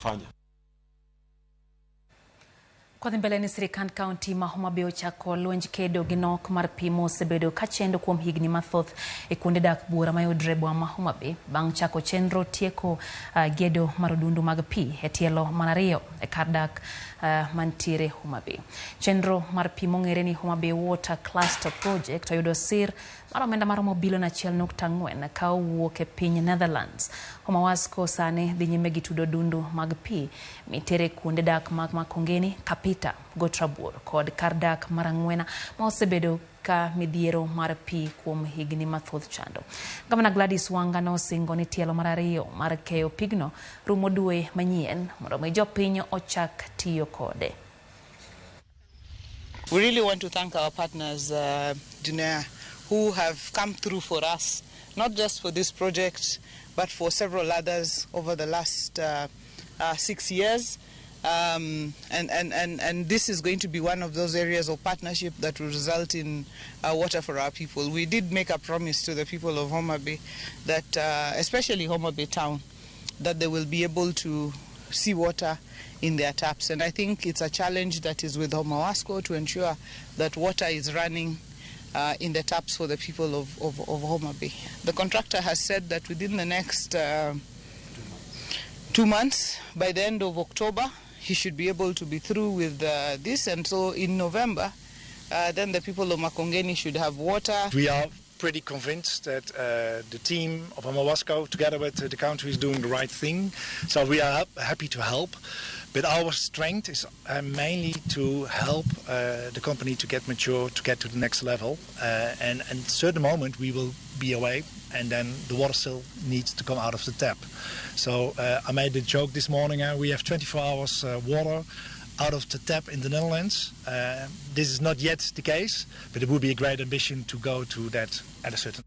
Fanya. Kodhi mbele ni sirikand kaunti ma Homa Bay ochako lwenj kedo gi nok mar pi mosebedo kachendo kuom higni mathoth e kuonde dak buora mayudre e boma ma Homa Bay bang' chako chenro tieko gedo mar odundu mag pi e tielo mar ariyo e kar dak mantiere Homa Bay. Chenro mar pi mong'ere ni Homa Bay Water Cluster Project oyudo sir mar omenda maromo bilion 1.4 ka owuok e piny Netherlands. Homa Wasco sani dhi nyime gi tudo odundu mag pi mitere kuonde dak mag Makongeni, Kapita, Got Rabuor kod kar dak mar Ang'wena ma osebedo ka midhiero mar pi kuom higni mathoth chando. Gavana Gladys Wanga nosingo ni tielo mar ariyo mar keyo pigno rumo dwe manyien mondo mi jopiny ochak tiyo kode. We really want to thank our partners, Dunea, who have come through for us, not just for this project, but for several others over the last 6 years. And this is going to be one of those areas of partnership that will result in water for our people. We did make a promise to the people of Homa Bay that, especially Homa Bay town, that they will be able to see water in their taps. And I think it's a challenge that is with Homa Wasco to ensure that water is running in the taps for the people of Homa Bay. The contractor has said that within the next 2 months, by the end of October, he should be able to be through with this. And so in November, then the people of Makongeni should have water. We are pretty convinced that the team of Homa Wasco, together with the country, is doing the right thing. So we are happy to help. But our strength is mainly to help the company to get mature, to get to the next level. And at a certain moment we will be away, and then the water still needs to come out of the tap. So I made a joke this morning. We have 24 hours water out of the tap in the Netherlands. This is not yet the case, but it would be a great ambition to go to that at a certain